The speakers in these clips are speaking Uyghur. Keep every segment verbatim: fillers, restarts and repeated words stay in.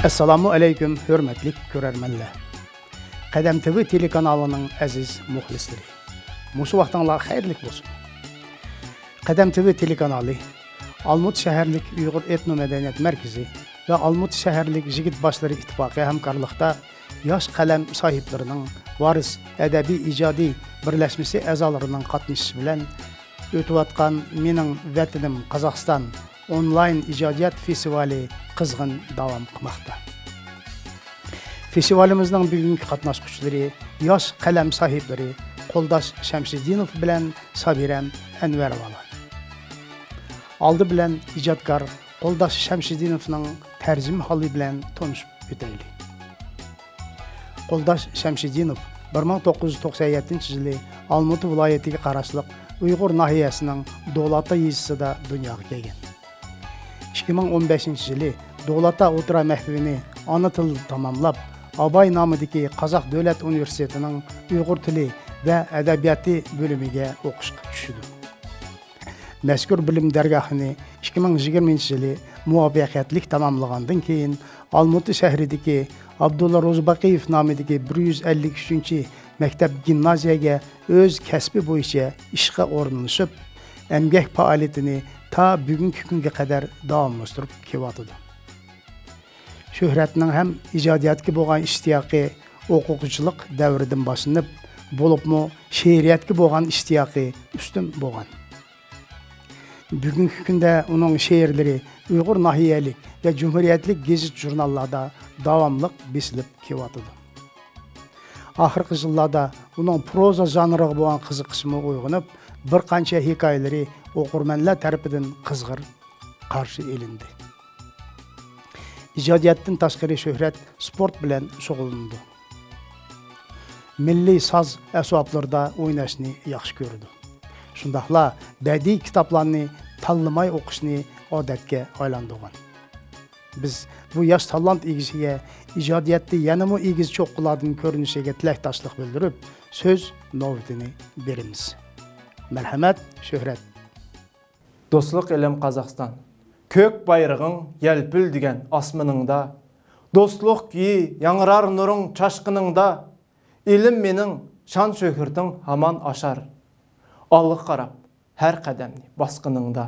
ئەسسالامۇ ئەلەيكۇم، ھۆرمەتلىك كۆرەرمەنلەر. قەدەم تىۋى تېلېكانالىنىڭ ئەزىز مۇخلىسلىرى، مۇشۇ ۋاقتىڭلار خەيرلىك بولسۇن. قەدەم تىۋى تېلېكانالى ئالمۇتا شەھەرلىك ئۇيغۇر ئېتنو مەدەنىيەت مەركىزى ۋە ئالمۇتا شەھەرلىك يىگىت باشلىرى ئىتتىپاقى ھەمكارلىقتا ياش قەلەم ساھىبلىرىنىڭ ۋارىس ئەدەبىي ئىجادىي بىرلەشمىسى ئەزالىرىنىڭ قاتنىشىشى بىلەن ئۆتۈۋاتقان مېنىڭ ۋەتىنىم قازاقىستان ئونلاين ئىجادىيەت فېستىۋالى قىزغىن داۋام قىلماقتا. فېستىۋالىمىزنىڭ بۈگۈنكى قاتناشقۇچىلىرى ياش قەلەم ساھىبلىرى قولداش شەمشىدىنوف بىلەن سابىرەم ئەنۋەروۋالار. ئالدى بىلەن ئىجادكار قولداش شەمشىدىنوفنىڭ تەرجىمىھالى بىلەن تونۇشۇپ ئۆتەيلى. قولداش شەمشىدىنوف بىر مىڭ توققۇز يۈز توقسەن يەتتىنچى يىلى ئالمۇتا ۋىلايىتىگە قاراشلىق ئۇيغۇر ناھىيەسىنىڭ دولاتا يېزىسىدا دۇنياغا كەلگەن. ئىككى مىڭ ئون بەشىنچى يىلى دولاتا ئوتتۇرا مەكتىۋىنى ئانا تىلدا تاماملاپ، ئاباي نامىدىكى قازاق دۆلەت ئۇنىۋېرسىتېتىنىڭ ئۇيغۇر تىلى ۋە ئەدەبىياتى بۆلۈمىگە ئوقۇشقا چۈشىدۇ. مەزكۇر بىلىم دەرگاھىنى ئىككى مىڭ يىگىرمىنچى يىلى مۇۋەپپەقىيەتلىك تاماملىغاندىن كېيىن، ئالمۇتا شەھىرىدىكى ئابدۇللا روزىباقىيېف نامىدىكى بىر يۈز ئەللىك ئۈچىنچى مەكتەپ گىمنازىيەگە ئۆز كەسپى بويىچە ئىشقا ئورۇنلىشىپ، ئەمگەك پائالىيىتىنى تا بۈگۈنكى كۈنگە قەدەر داۋاملاشتۇرۇپ كېلىۋاتىدۇ. شۆھرەتنىڭ ھەم ئىجادىيەتكە بولغان ئىشتىياقى ئوقۇغۇچىلىق دەۋرىدىن باشلىنىپ، بولۇپمۇ شېئىرىيەتكە بولغان ئىشتىياقى ئۈستۈن بولغان. بۈگۈنكى كۈندە ئۇنىڭ شېئىرلىرى ئۇيغۇر ناھىيەلىك ۋە جۇمھۇرىيەتلىك گېزىت-ژۇرناللاردا داۋاملىق بېسىلىپ كېلىۋاتىدۇ. ئاخىرقى يىللاردا ئۇنىڭ پروزا ژانرىغا بولغان قىزىقىشمۇ ئويغىنىپ، بىر قانچە ھېكايىلىرى ئوقۇرمەنلەر تەرىپىدىن قىزغىن قارشى ئېلىندى. ئىجادىيەتتىن تاشقىرى شۆھرەت سپورت بىلەن شۇغۇللىنىدۇ. مىللىي ساز ئەسۋابلىرىدا ئويناشنى ياخشى كۆرىدۇ. شۇنداقلا بەدىئىي كىتابلارنى تاللىماي ئوقۇشنى ئادەتكە ئايلاندۇرغان. بىز بۇ ياش تالانت ئىگىسىگە ئىجادىيەتتە يەنىمۇ ئېگىز چوققىلاردىن كۆرۈنۈشىگە تىلەكداشلىق بىلدۈرۈپ، سۆز نۆۋىتىنى بېرىمىز. مەرھەمەت، شۆھرەت. دوستلۇق ئېلىم قازاقىستان، كۆك بايرىغىڭ يەلپۈلدىگەن ئاسمىنىڭدا، دوستلۇق كۈيى ياڭرار نۇرۇڭ چاچقىنىڭدا، ئېلىم مېنىڭ شان شۆھرىتىڭ ھامان ئاشار، ئالغا قاراپ ھەر قەدەمنى باسقىنىڭدا.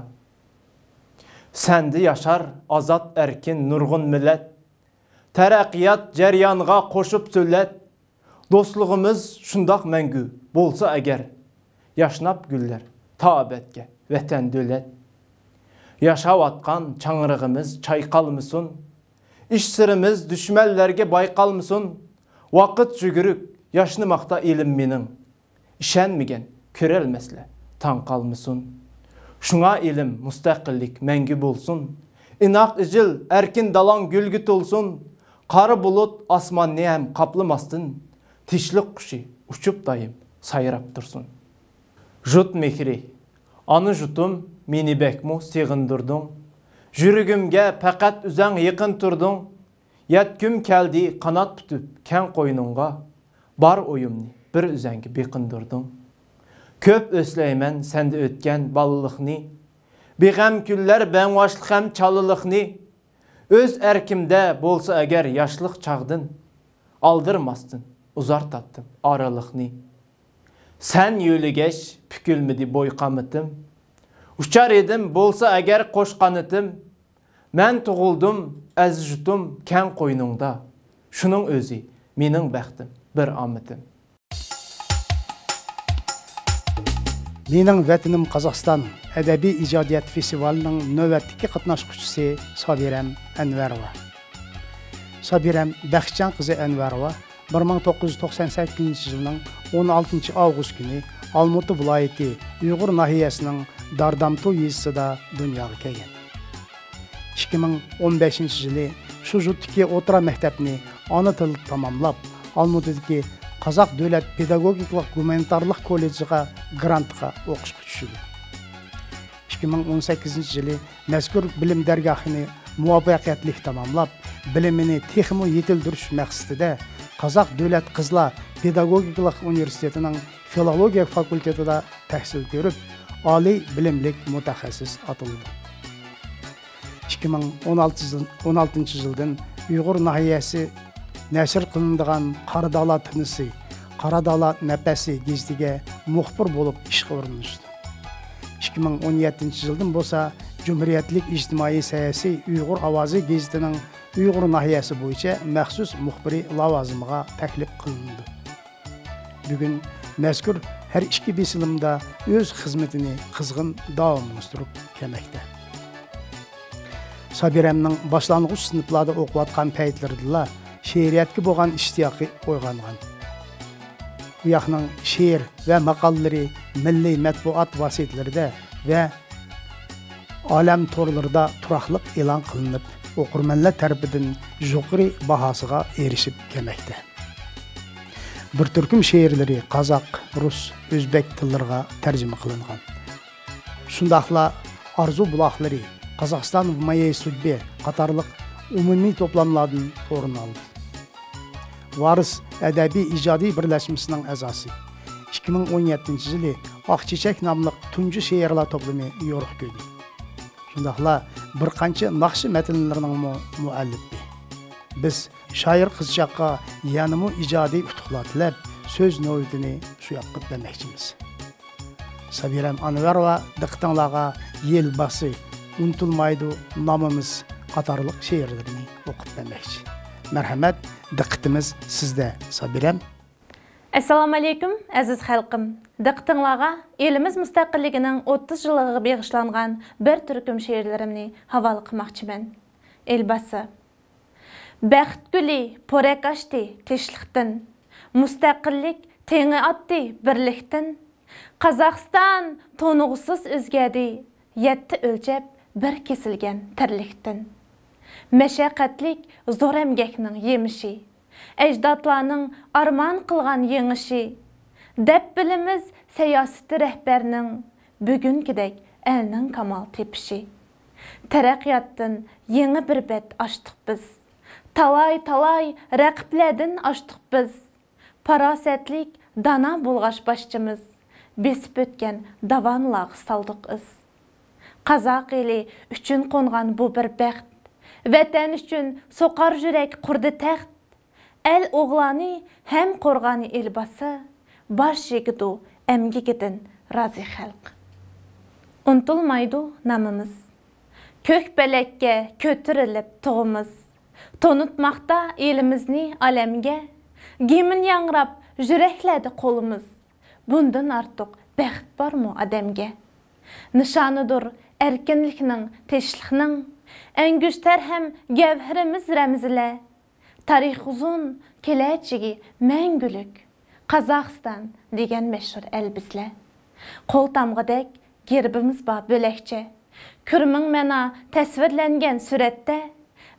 سەندە ياشار ئازاد ئەركىن نۇرغۇن مىللەت، تەرەققىيات جەريانىغا قوشۇپ سۆلەت، دوستلۇقىمىز شۇنداق مەڭگۈ بولسا ئەگەر، ياشناپ گۈللەر تا ئەبەدكە ۋەتەن دۆلەت. ياشاۋاتقان چاڭرىغىمىز چايقالمىسۇن، ئىچ سىرىمىز دۈشمەنلەرگە بايقالمىسۇن، ۋاقىت يۈگۈرۈك ياشنىماقتا ئېلىم مېنىڭ. ئىشەنمىگەن كۆرەلمەسلەر تاڭ قالمىسۇن. شۇڭا ئېلىم مۇستەقىللىك مەڭگۈ بولسۇن. ئىناق ئىجىل ئەركىن دالاڭ گۈلگە تولسۇن. قارا بۇلۇت ئاسماننى ھەم قاپلىماستىن، تىنچلىق قۇشى ئۇچۇپ دائىم سايراپ تۇرسۇن. جۇت مېھرى، ئانا جۇتۇم، مېنى بەكمۇ سېغىندۇردۇڭ. يۈرىكىمگە پەقەت ئۆزەڭ يېقىن تۇردۇڭ. يەتكۈم كەلدى قانات پۈتۈپ كەڭ قوينۇڭغا، بار ئويۇمنى بىر ئۆزەڭگە بېقىندۇردۇڭ. كۆپ ئەسلەيمەن سەندە ئۆتكەن بالىلىقنى، بىغەم كۈنلەر بەڭۋاشلىق ھەم چالىلىقنى. ئۆز ئەركىمدە بولسا ئەگەر ياشلىق چاغدىن، ئالدىرىماستىن ئۇزارتاتتىم ئارىلىقنى. سەن يۆلىگەچ پۈكۈلمىدى بوي قامىتىم، ئۇچار ئىدىم بولسا ئەگەر قوش قانىتىم. مەن تۇغۇلدۇم ئەزىز جۇتۇم كەڭ قوينۇڭدا، شۇنىڭ ئۆزى مېنىڭ بەختىم، بىر ئامىتىم. مېنىڭ ۋەتىنىم قازاقىستان ئەدەبىي ئىجادىيەت فېستىۋالىنىڭ نۆۋەتتىكى قاتناشقۇچىسى سابىرەم ئەنۋەروۋا. سابىرەم بەختىجان قىزى ئەنۋەروۋا بىر مىڭ توققۇز يۈز توقسان سەككىزىنچى يىلنىڭ ئون ئالتىنچى ئاۋغۇست كۈنى ئالمۇتا ۋىلايىتى ئۇيغۇر ناھىيەسىنىڭ داردامتۇ يېزىسىدا دۇنياغا كەلگەن. ئىككى مىڭ ئون بەشىنچى يىلى شۇ يۇرتتىكى ئوتتۇرا مەكتەپنى ئانا تىلدا تاماملاپ، ئالمۇتىدىكى قازاق دۆلەت پېداگوگىكىلىق گۇمانىتارلىق كوللېجىغا گرانتقا ئوقۇشقا چۈشىدۇ. ئىككى مىڭ ئون سەككىزىنچى يىلى مەزكۇر بىلىم دەرگاھىنى مۇۋەپپەقىيەتلىك تاماملاپ، بىلىمىنى تېخىمۇ يېتىلدۈرۈش مەقسىتىدە قازاق دۆلەت قىزلار پېداگوگىكىلىق ئۇنىۋېرسىتېتىنىڭ فىلولوگىيە فاكۇلتېتىدا تەھسىل كۆرۈپ، ئالىي بىلىملىك مۇتەخەسسىس ئاتىلىدۇ. ئىككى مىڭ ئون ئالتىنچى يىلدىن ئۇيغۇر ناھىيەسى نەشر قىلىنىدىغان قارا دالا تىنىسى، قارا دالا نەپەسى گېزىتىگە مۇخبىر بولۇپ ئىشقا ئورۇنلىشىدۇ. ئىككى مىڭ ئون يەتتىنچى يىلدىن بولسا جۇمھۇرىيەتلىك ئىجتىمائىي سەھىپىسى ئۇيغۇر ئاۋازى گېزىتىنىڭ ئۇيغۇر ناھىيەسى بويىچە مەخسۇس مۇخبىرى لاۋازىمىغا تەكلىپ قىلىنىدۇ. بۈگۈن مەزكۇر ھەر ئىككى بېسىلىمدا ئۆز خىزمىتىنى قىزغىن داۋاملاشتۇرۇپ كەلمەكتە. سابىرەمنىڭ باشلانغۇچ سىنىپلاردا ئوقۇۋاتقان پەيتلىرىدىلا شېئىرىيەتكە بولغان ئىشتىياقى ئويغانغان. ئۇ ياقنىڭ شېئىر ۋە ماقالىلىرى مىللىي مەتبۇئات ۋاسىتىلىرىدە ۋە ئالەم تورلىرىدا تۇراقلىق ئېلان قىلىنىپ، ئوقۇرمەنلەر تەرىپىدىن يۇقىرى باھاسىغا ئېرىشىپ كەلمەكتە. بىر تۈركۈم شېئىرلىرى قازاق، رۇس، ئۆزبەك تىللىرىغا تەرجىمە قىلىنغان. شۇنداقلا ئارزۇ بۇلاقلىرى، قازاقىستان ۋە مايەي سۇدبى قاتارلىق ئومۇمىي توپلاملاردىن ئورۇن ئالدى. ۋارىس ئەدەبىي ئىجادىي بىرلەشمىسىنىڭ ئەزاسى. ئىككى مىڭ ئون يەتتىنچى يىلى ئاق چېچەك ناملىق تۇنجى شېئىرلار توپلىمى يورۇق كۆردى. شۇنداقلا بىر قانچە ناخشا مەتنلىرىنىڭمۇ مۇئەللىپى. بىز شائىر قىزچاققا يەنىمۇ ئىجادىي ئۇتۇقلار تىلەپ، سۆز نۆۋىتىنى شۇ ياققا بەرمەكچىمىز. سابىرەم ئانۋەروۋا دىققىتىڭلارغا يىل باسى، ئۇنتۇلمايدۇ نامىمىز قاتارلىق شېئىرلىرىنى ئوقۇپ بەرمەكچى. مەرھەمەت، دىققىتىمىز سىزدە، سابىرەم. ئەسسالامۇئەلەيكۇم، ئەزىز خەلقىم! دىققىتىڭلارغا ئېلىمىز مۇستەقىللىكىنىڭ ئوتتۇز يىللىقىغا بېغىشلانغان بىر تۈركۈم شېئىرلىرىمنى ھاۋالە قىلماقچىمەن. ئېلباسى. بەخت گۈلى پورەك ئاچتى تىنچلىقتىن، مۇستەقىللىك تېڭى ئاتتى بىرلىكتىن. قازاقىستان تونۇغۇسىز ئۆزگەردى، يەتتە ئۆلچەپ بىر كېسىلگەن تىرلىكتىن. مەشەققەتلىك زور ئەمگەكنىڭ يېمىشى، ئەجدادلارنىڭ ئارمان قىلغان يېڭىشى، دەپ بىلىمىز سىياسىتى رەھبەرنىڭ، بۈگۈنكىدەك ئەلنىڭ كامال تېپىشى. تەرەققىياتتىن يېڭى بىر بەت ئاچتۇق بىز. تالاي-تالاي رەقىبلەردىن ئاشتۇق بىز. پاراسەتلىك، دانا بولغاچ باشچىمىز، بېسىپ ئۆتكەن داۋانلارغا سالدۇق ئىز. قازاق ئېلى ئۈچۈن قونغان بۇ بىر بەخت، ۋەتەن ئۈچۈن سوقار يۈرەك قۇردى تەخت. ئەل ئوغلانى ھەم قورغانى ئېلباسى، باش ئېگىدۇ ئەمگىكىدىن رازى خەلق. ئۇنتۇلمايدۇ نامىمىز. كۆك پەلەككە كۆتۈرۈلۈپ تۇغىمىز، تونۇتماقتا ئېلىمىزنى ئالەمگە. گىمن ياڭراپ يۈرەكلەردە قولىمىز، بۇندىن ئارتۇق بەخت بارمۇ ئادەمگە؟ نىشانىدۇر ئەركىنلىكنىڭ، تىنچلىقنىڭ، ئەنگۈشتەر ھەم گەۋھىرىمىز رەمزىلەر. تارىخ ئۇزۇن، كېلەچىكى مەڭگۈلۈك، قازاقىستان دېگەن مەشھۇر ئەل بىزلەر. قول تامغىدەك گېربىمىز بار بۆلەكچە. كۆرمىڭ مانا تەسۋىرلەنگەن سۈرەتتە،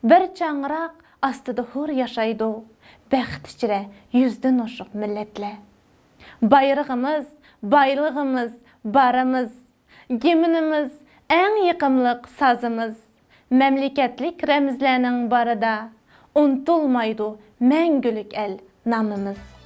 بىر چاڭراق ئاستىدا ھۇر ياشايدۇ بەخت ئىچرە يۈزدىن ئوشۇق مىللەتلەر. بايرىغىمىز، بايلىقىمىز، بارىمىز، گىمنىمىز، ئەڭ يېقىملىق سازىمىز، مەملىكەتلىك رەمزلەرنىڭ بارىدا، ئۇنتۇلمايدۇ مەڭگۈلۈك ئەل نامىمىز.